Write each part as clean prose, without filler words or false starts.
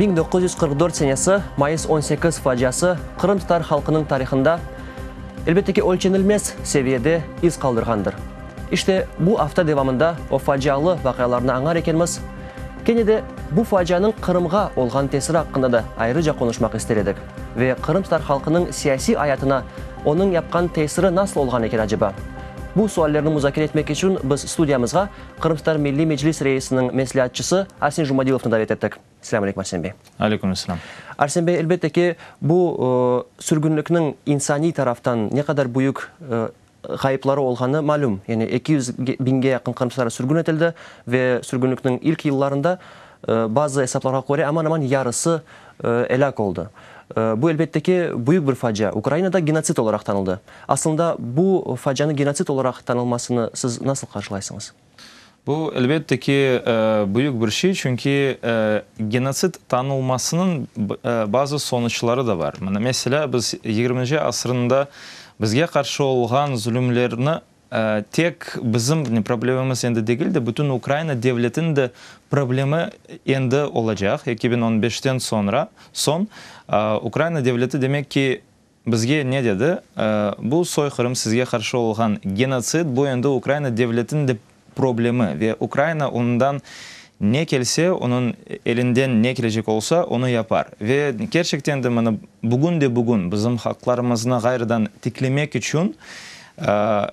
1944 senesi mayıs 18 faciası qırımtatar halqınıñ tarihında, elbette ki, ölçenilmez seviyede iz qaldırğandır. İşte, bu afta devamında o facialı vaqialarnı añar ekenmiz, kene de bu facianıñ Qırımğa olğan tesiri aqqında da ayrıca qonuşmaq ister edik ve qırımtatar halqınıñ siyasiy ayatına onıñ yapqan tesiri nasıl olğan eken aceba? Bu suallerni muzakere etmek içün biz studiyamızğa Qırımtatar Milliy Meclis reisiniñ mesleatçısı Arsen Jumadilovnı davet ettik. Selâm aleyküm, Arsen bey. Aleyküm selâm. Arsen bey, elbette ki, bu sürgünlikniñ insaniy taraftan ne qadar büyük ğayıpları olğanı malüm. Yani 200 biñge yaqın qırımtatarı sürgün etildi ve sürgünlikniñ ilk yıllarında bazı esaplarğa köre aman-aman yarısı elâk oldı. Bu, elbette ki, büyük bir facia. Ukrainada genotsid olaraq tanıldı. Aslında, bu facianı genotsid olaraq tanılmasını siz nasıl qarşılaysıñız? Bu, elbette ki, büyük bir şey, çünki genotsid tanılmasınıñ bazı sonuçları da bar. Mına, meselâ, biz yigirminci asırında bizge qarşı olğan zulümlerni tek bizim problemimiz endi degil de, bütün Ukraina devletiniñ de problemi endi olacaq. 2015-ten soñra, soñ, Ukraina devleti, demek ki, Bizge ne dedi? Bu soyqırım, sizge qarşı olğan genotsid, bu endi Ukraina devletiniñ de problemi ve Ukraina ondan ne kelse, onıñ elinden ne kelecek olsa, onı yapar. Ve kerçekten de mına bugün de bugün bizim haqlarımıznı ğayrıdan tiklemek içün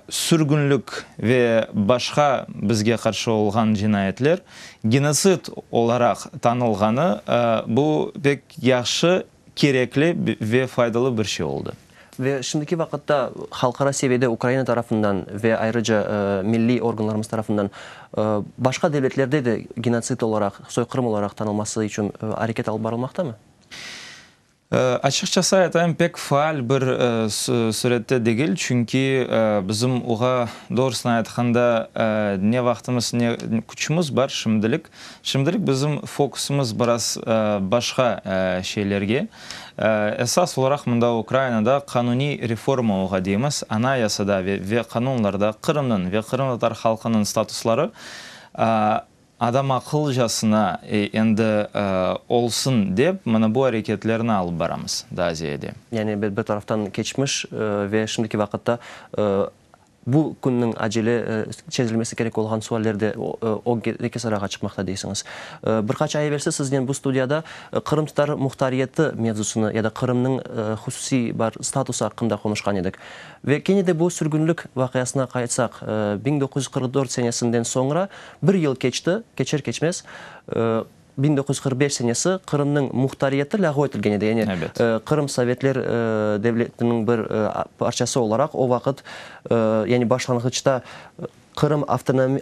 sürgünlik ve başqa bizge qarşı olğan cinayetler genotsid olaraq tanılğanı, bu pek yahşı kerekli ve faydalı bir şey oldı. Ve şimdiki vaqıtta halqara seviyede Ukraina tarafından ve ayrıca milliy organlarımız tarafından başqa devletlerde de genotsid olaraq, soyqırım olaraq tanılması içün areket alıp barılmaqtamı? Açıqçası aytayım, pek faal bir sürette degil, çünki bizim oğa, doğrusını aytqanda, ne vaqtımız, ne küçümiz bar şimdilik. Şimdilik bizim fokusımız biraz başqa şeylerge. Esas olaraq mında Ukrainada qanuniy reforma oğa deymiz, Anayasada ve qanunlarda Qırımnıñ ve qırımtatar halqınıñ statusları adamaqılcasına endi olsun dep, mına bu areketlerni alıp baramız daa ziyade. Yani bir taraftan keçmiş ve şimdiki vaqıtta Bu künniñ acele çezilmesi kerek olğan sualler de ögdeki sırağa çıqmaqta deysiñiz. Bir qaç ay evelsi siznen bu studiyada qırımtatar muhtariyeti mevzusını ya da Qırımnıñ hususiy bar statusı aqqında qonuşqan edik. Ve kene de bu sürgünlik vaqiasına qaytsaq, 1944 senesinden soñra bir yıl keçti, keçer-keçmez, 1945 senesi Qırımnıñ muhtariyeti lâğu etilgen edi, yani Qırım Sovetler devletiniñ bir parçası olaraq o vaqıt, yani başlanğıçta Qırım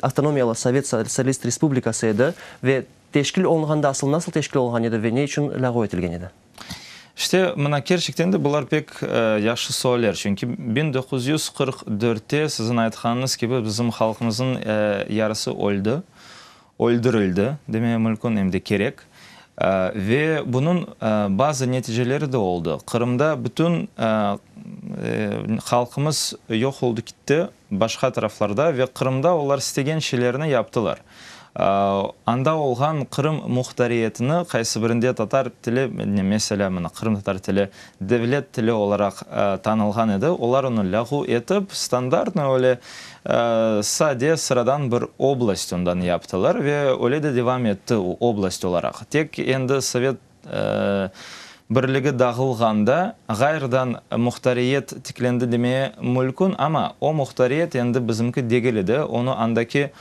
Avtonomiyalı Sovet Sotsialist Respublikası edi ve teşkil olunğanda asıl nasıl teşkil olunğan edi ve ne içün lâğu etilgen edi? İşte, mına, kerçekten de bular pek yahşı sualler, çünki 1944-te, siziñ aytqanıñız kibi, bizim halqımıznıñ yarısı öldi. Öldürildi, demeye mülkün, em de kerek. Ve bunıñ bazı neticeleri de oldı. Qırımda bütün halqımız yoq oldı kitti, başqa taraflarda ve Qırımda olar istegen şeylerini yaptılar. Anda olğan Qırım muhtariyetini, qaysı birinde tatar tili, meselâ, mına qırımtatar tili devlet tili olaraq tanılğan edi, olar onı lâğu etip, standartnıy öyle Sade, sıradan bir oblast ondan yaptılar ve öyle de devam etti o oblast olaraq. Tek endi Sovet Birligi dağılğanda ğayrıdan muhtariyet tiklendi demeye mülkün, amma o muhtariyet endi bizimki degil edi, onı andaki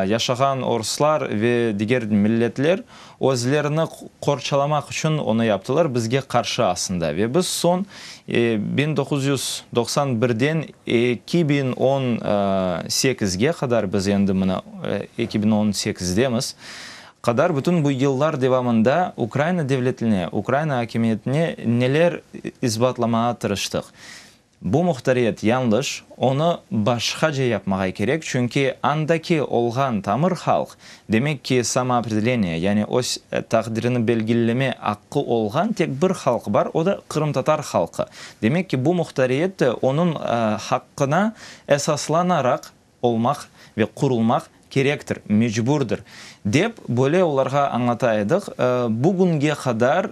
yaşağan oruslar ve diger milletler özlerini qorçalamaq içün onı yaptılar, bizge qarşı aslında. Ve biz soñ 1991-den 2018-ge qadar, biz endi mına 2018-demiz, qadar bütün bu yıllar devamında Ukraina devletine, Ukraina akimiyetine neler isbatlamağa tırıştıq. Bu muhtariyet yañlış, onı başqaca yapmağa kerek, çünki andaki olğan tamır halq, demek ki, samoopredeleniye, yani öz taqdirini belgileme aqqı olğan tek bir halq bar, o da qırımtatar halqı. Demek ki, bu muhtariyet de onıñ haqqına esaslanaraq. olmaq ve qurulmaq kerektir, mecburdır, dep böyle olarğa añlata edik. Bugünge qadar,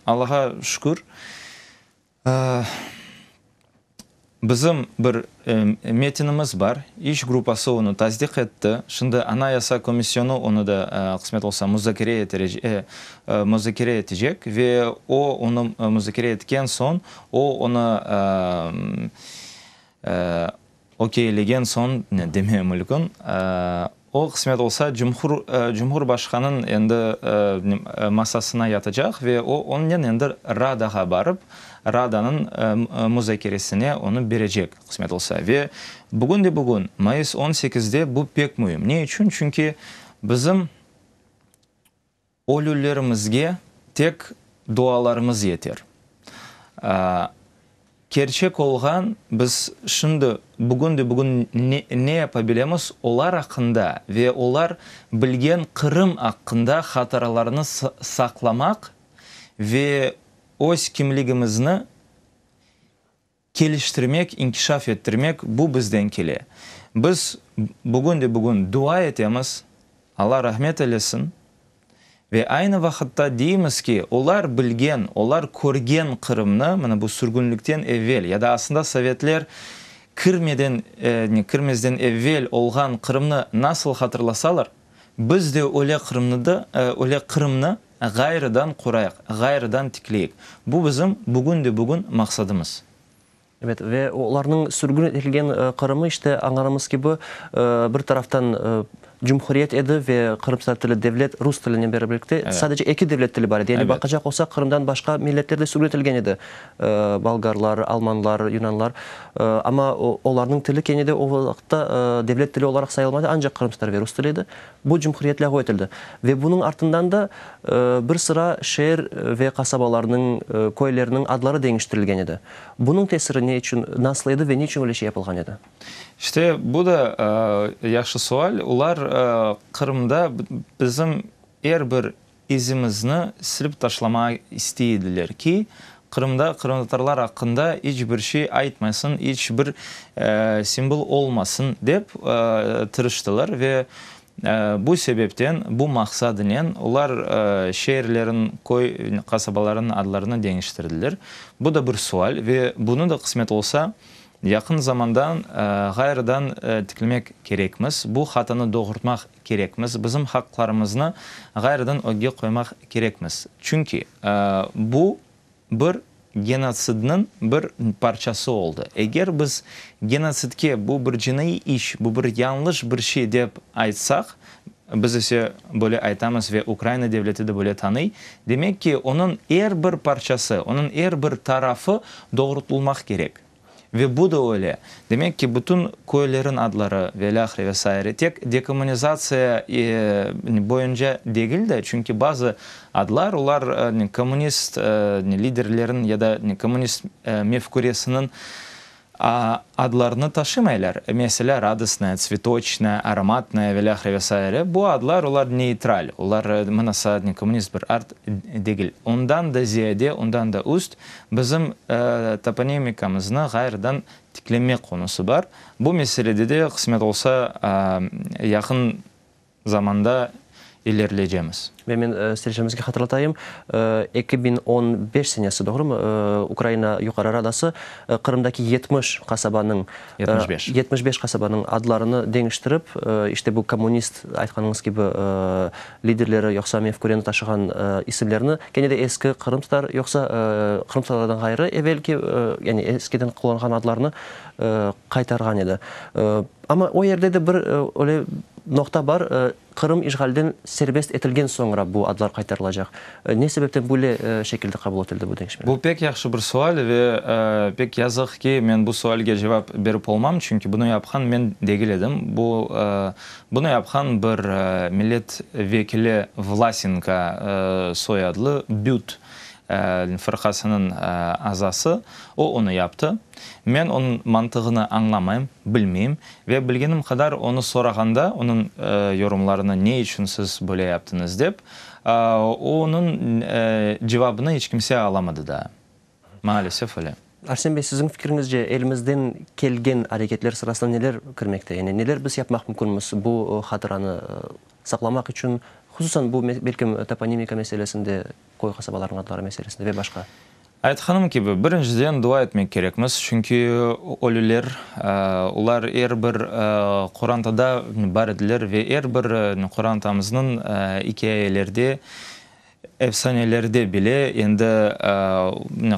Allağa şükür, Bizim bir metinimiz bar, iş gruppası onı tasdiq etti. Şimdi Anayasa komisyonı onı da, qısmet olsa, muzakere muzakere etecek ve o, onı muzakere etken soñ, o, onı okeylegen soñ, ne demeye mülkün, o, qısmet olsa, cumhur cumhurbaşqanıñ endi masasına yatacaq ve o, onnen endi Radağa barıp, Radanıñ muzakeresine onı berecek, qısmet olsa. Ve bugün de bugün, mayıs on sekizde bu pek müim. Ne içün? Çünki bizim Ölülerimizge tek dualarımız yeter. Kerçek olğan, biz şimdi, bugün de bugün ne yapa bilemiz, olar aqqında ve olar bilgen Qırım aqqında hatıralarnı saqlamaq ve öz kimligimizni Keliştirmek, inkişaf ettirmek, bu bizden kele. Biz bugün de bugün dua etemiz, Alla rahmet eylesin, ve aynı vaqıtta deymiz ki, olar bilgen, olar körgen Qırımnı, mına bu sürgünlikten evel ya da aslında sovetler kirmeden, kirmezden evel olğan Qırımnı nasıl hatırlasalar, biz de öyle Qırımnı da, öyle Qırımnı Ğayrıdan qurayıq, ğayrıdan tikleyik. Bu bizim bugün de bugün maqsadımız. Ebet, ve olarnıñ sürgün etilgen Qırımı, işte, añlanımız kibi, bir taraftan cumhuriyet edi ve qırımtatar tili devlet rus tilinen beraberlikte sadece eki devlet tili bar edi. Yani baqacaq olsaq, Qırımdan başqa milletler de sürgün etilgen edi, bolgarlar, almanlar, yunanlar. Amma olarnıñ tili kene de o vaqıtta devlet tili olaraq sayılmadı, ancaq qırımtatar ve rus tili edi. Bu cumhuriyet lâğu etildi ve bunıñ artından da bir sıra şeer ve qasabalarnıñ, köylerniñ adları deñiştirilgen edi. Bunıñ tesiri ne içün, nasıl edi ve ne içün öyle şey yapılğan edi? İşte, bu da yahşı sual. Olar Qırımda bizim er bir İzimizni silip taşlamağa istey ediler ki, Qırımda qırımtatarlar aqqında iç bir şey aytmasın, iç bir simvol olmasın dep tırıştılar ve bu sebepten, bu maqsadınen olar şeerlerin, köy, qasabalarınıñ adlarını deñiştirdiler. Bu da bir sual ve bunı da qısmet olsa, yaqın zamandan ğayrıdan tiklemek kerekmiz, bu hatanı doğurtmaq kerekmiz, bizim haqlarımıznı ğayrıdan ögge qoymaq kerekmiz. Çünki bu bir genotsidniñ bir parçası oldı. Eger biz genotsidke bu bir cinaiy iş, bu bir yañlış bir şey dep aytsaq, biz ise böyle aytamız ve Ukraina devleti de böyle tanıy, demek ki, onıñ er bir parçası, onıñ er bir tarafı doğrultılmaq kerek. Ve bu da öyle. Demek ki, bütün köylerin adları ve ilâhre ve saire tek dekommunizatsiya boyunca degil de, çünki bazı adlar, olar kommunist liderlerin ya da kommunist mefküresiniñ adlarını taşımaylar. Meselâ, Radostnaya, Tsvetoçnaya, Aromatnaya ve ilâhre ve saire. Bu adlar, olar neytral, olar mınasa kommunist bir ad degil. Ondan da ziyade, ondan da üst, Bizim toponimikamıznı ğayrıdan tiklemek qonusı bar. Bu meselede de, qısmet olsa, yaqın zamanda ilerleycemiz. Ve men seyircilerimizge hatırlatayım, 2015 senesi, doğrumı, Ukraina Yuqarı Radası Qırımdaki 70 qasabanıñ, 75. 75 qasabanıñ adlarını deñiştirip, işte bu kommunist, aytqanıñız kibi, liderleri yoqsa mefküreni taşığan isimlerni kene de eski qırımtatar yoqsa qırımtatarlardan ğayrı evelki, yani eskiden qullanğan adlarnı qaytarğan edi. Amma o yerde de bir öyle noqta bar, Qırım işğalden serbest etilgen soñra bu adlar qaytarılacaq. Ne sebepten böyle şekilde qabul etildi bu deñişmeler? Bu pek yahşı bir sual ve pek yazıq ki, men bu sualge cevap berip olmam, çünki bunı yapqan men degil edim. Bu Bunı yapqan bir millet vekili Vlasenko soyadlı BÜT fırqasınıñ azası, o onı yaptı. Men onıñ mantığını añlamayım, bilmeyim ve bilgenim qadar onı sorağanda, onıñ yorumlarını ne içün siz böyle yaptıñız dep, onıñ cevabını iç kimse alamadı daa. Maalesef öyle. Arsen bey, siziñ fikriñizce, elimizden kelgen areketler sırasına neler kirmekte? Yani neler biz yapmaq mümkünmiz bu hatıranı saqlamaq içün, hususan bu, belkim, toponimika meselesinde, köy qasabalarnıñ adları meselesinde ve başqa? Aytqanım kibi, birinciden dua etmek kerekmiz, çünki ölüler, olar er bir qorantada bar ediler ve er bir qorantamıznıñ ikâyelerde, efsanelerde bile endi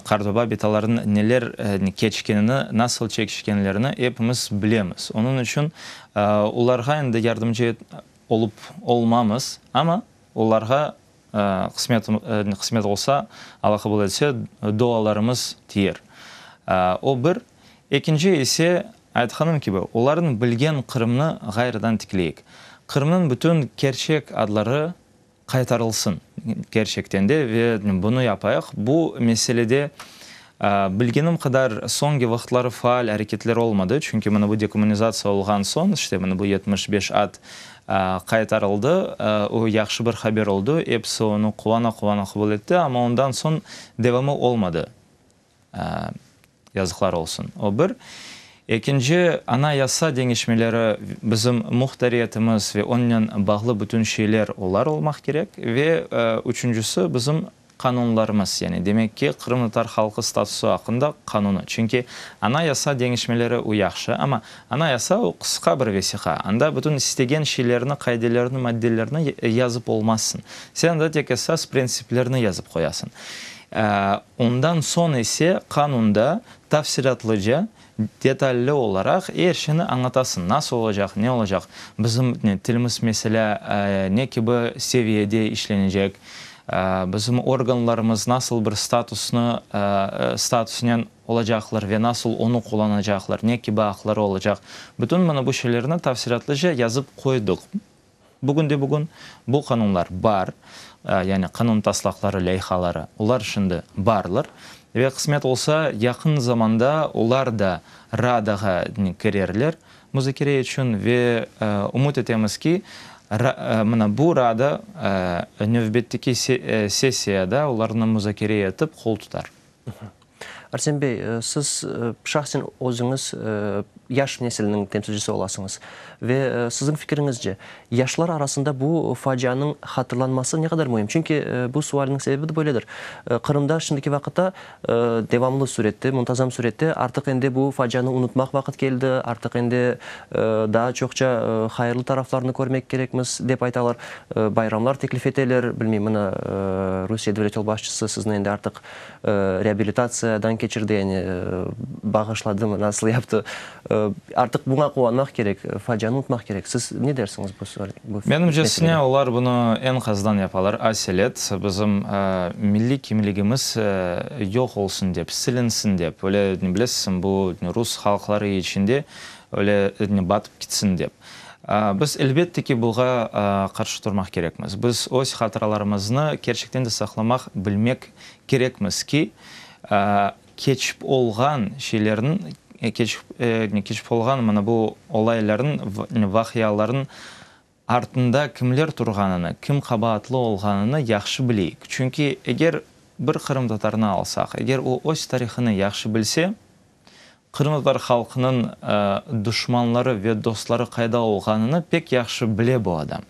qartbaba bitalarnıñ neler keçkenini, nasıl çekişkenlerini epimiz bilemiz. Onıñ içün olarğa endi yardımcı olıp olmamız, amma olarğa Qısmet, qısmet olsa, Alla qabul etse, dualarımız tiyer. O bir. Ekinci ise, aytqanım kibi, olarnıñ bilgen Qırımnı ğayrıdan tikleyik. Qırımnıñ bütün kerçek adları qaytarılsın kerçekten de ve bunı yapayıq. Bu meselede, bilgenim qadar, soñki vaqıtları faal areketler olmadı, çünki mına bu dekommunizatsiya olğan soñ, işte mına bu 75 ad Qaytarıldı. O, yahşı bir haber oldı. Episi onı quvana-quvana qabul etti, amma ondan soñ devamı olmadı. Yazıqlar olsun. O, bir. Ekinci, anayasa deñişmeleri, bizim muhtariyetimiz ve onnen bağlı bütün şeyler, olar olmaq kerek. Ve üçüncisi, bizim qanunlarımız, yani demek ki, qırımtatar halqı statusı aqqında qanunı. Çünki Anayasa deñişmeleri o yahşı, amma Anayasa o qısqa bir vesiqa, anda bütün istegen şeylerni, qaidelerni, maddelerni yazıp olmazsıñ. Sen anda tek esas printsiplerni yazıp qoyasıñ. Ondan soñ ise qanunda tafsilâtlıca, detalli olaraq er şeyni añlatasıñ, nasıl olacaq, ne olacaq, bizim tilimiz, meselâ, ne kibi seviyede işlenecek, bizim organlarımız nasıl bir statusnı, statusnen olacaqlar ve nasıl onı qullanacaqlar, ne kibi aqları olacaq, bütün mına bu şeylerni tafsilâtlıca yazıp qoydıq. Bugünde-bugün bu qanunlar bar, yani qanun taslaqları, leyhaları, olar şimdi barlar ve qısmet olsa, yaqın zamanda olar da Radağa kirerler muzakere içün ve ümüt etemiz ki, mına bu Rada nevbetteki sessiyada olarnı muzakere etip qol tutar. Arsen bey, siz şahsen özüñiz yaş nesilniñ temsilcisi olasıñız ve siziñ fikiriñizce, yaşlar arasında bu facianıñ hatırlanması ne qadar müim? Çünki bu sualniñ sebebi de böyledir. Qırımda şimdiki vaqıtta devamlı sürette, muntazam sürette artıq endi bu facianı unutmaq vaqıt keldi, artıq endi daa çoqça hayırlı taraflarını körmek kerekmiz, dep aytalar, bayramlar teklif eteler, bilmeyim, mına, Rusiye devlet yolbaşçısı sizni endi artıq reabilitatsiyadan keçirdi, yani bağışladımı, nasıl yaptı? Artıq buña quvanmaq kerek, facianı unutmaq kerek. Siz ne dersiñiz bu sual, bu meselede? Menimcesine, olar bunı eñqasdan yapalar, aselet, bizim milliy kimligimiz yoq olsun dep, silinsin dep, öyle, bilesiñ, bu rus halqları içinde öyle batıp kitsin dep. Biz, elbette ki, buğa qarşı turmaq kerekmiz. Biz öz hatıralarımıznı kerçekten de saqlamaq bilmek kerekmiz ki, keçip olğan şeylerniñ, keçip olğan mına bu olaylarnıñ, vaqialarnıñ artında kimler turğanını, kim qabaatlı olğanını yahşı bileyik. Çünki eger bir qırımtatarnı alsaq, eger o öz tarihını yahşı bilse, Qırımtatar halqınıñ duşmanları ve dostları qayda olğanını pek yahşı bile bu adam.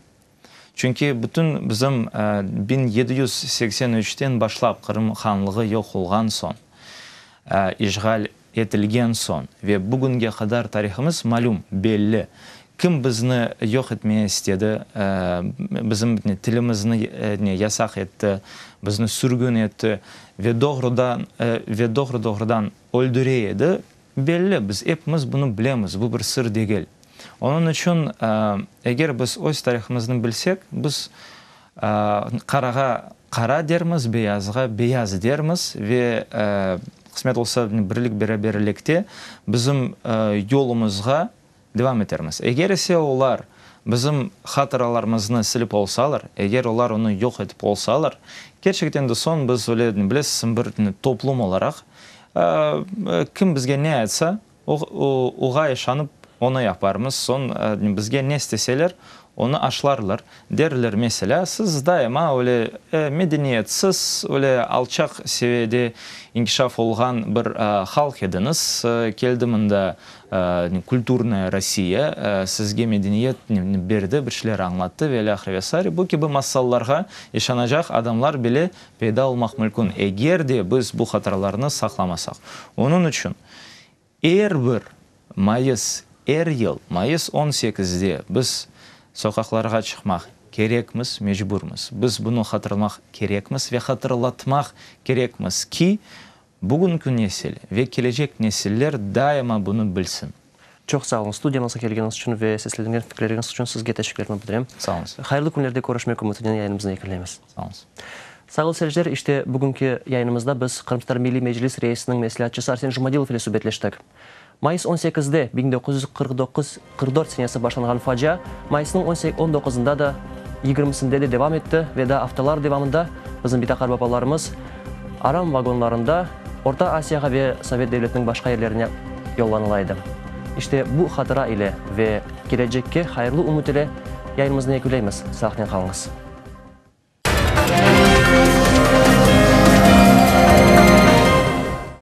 Çünki bütün bizim 1783-ten başlap Qırım hanlığı yoq olğan soñ, işğal etilgen soñ ve bugünge qadar tarihımız malüm, belli. Kim bizni yoq etmeye istedi, bizim tilimizni yasaq etti, bizni sürgün etti ve doğrudan ve doğru-doğrudan öldüre edi, belli, biz epimiz bunı bilemiz, bu bir sır degil. Onıñ içün, eger biz öz tarihımıznı bilsek, biz qarağa qara dermiz, beyazğa beyaz dermiz ve, qısmet olsa, birlik-beraberlikte bizim yolumızğa devam etermiz. Eger ise olar bizim hatıralarımıznı silip olsalar, eger olar onı yoq etip olsalar, kerçekten de soñ biz öyle, bilesiñ, bir toplum olaraq, kim bizge ne aytsa, oğa işanıp. onı yaparmız, soñ bizge ne isteseler, onı aşlarlar. Derler, meselâ, siz daima öyle medeniyetsiz, öyle alçaq seviyede inkişaf olğan bir halq ediñiz, keldi mında kulturnaya Rossiya, sizge medeniyet berdi, bir şeyler añlattı ve ilâhre ve saire. Bu kibi masallarğa işanacaq adamlar bile peyda olmaq mülkün, eger de biz bu hatıralarnı saqlamasaq. Onıñ içün Er bir mayıs, er yıl mayıs on sekizde biz soqaqlarğa çıqmaq kerekmiz, mecburmız. Biz bunı hatırlamaq kerekmiz ve hatırlatmaq kerekmiz ki, bugünki nesil ve kelecek nesiller daima bunı bilsin. Çoq sağ oluñ, studiyamızğa kelgeniñiz içün ve seslendirgen fikirleriñiz içün sizge teşekkürlerimi bildirem. Sağ oluñız. Hayırlı künlerde körüşmek ümütinen yayınımıznı yekünleymiz. Sağ oluñız. Sayğılı seyirciler, işte, bugünki yayınımızda biz Qırımtatar Milliy Meclis reisiniñ mesleatçısı Arsen Jumadilov ile subetleştik. Mayıs on sekizde, 1949, 44 senesi başlanğan facia mayısnıñ on doquzında da, yigirmisinde de devam etti ve daa aftalar devamında bizim bita-qartbabalarımız aram vagonlarında Orta Asiyağa ve Sovet devletiniñ başqa yerlerine yollanıla edi. İşte, bu hatıra ile ve kelecekke hayırlı ümüt ile yayınımıznı yekünleymiz. Sağlıqnen qalıñız.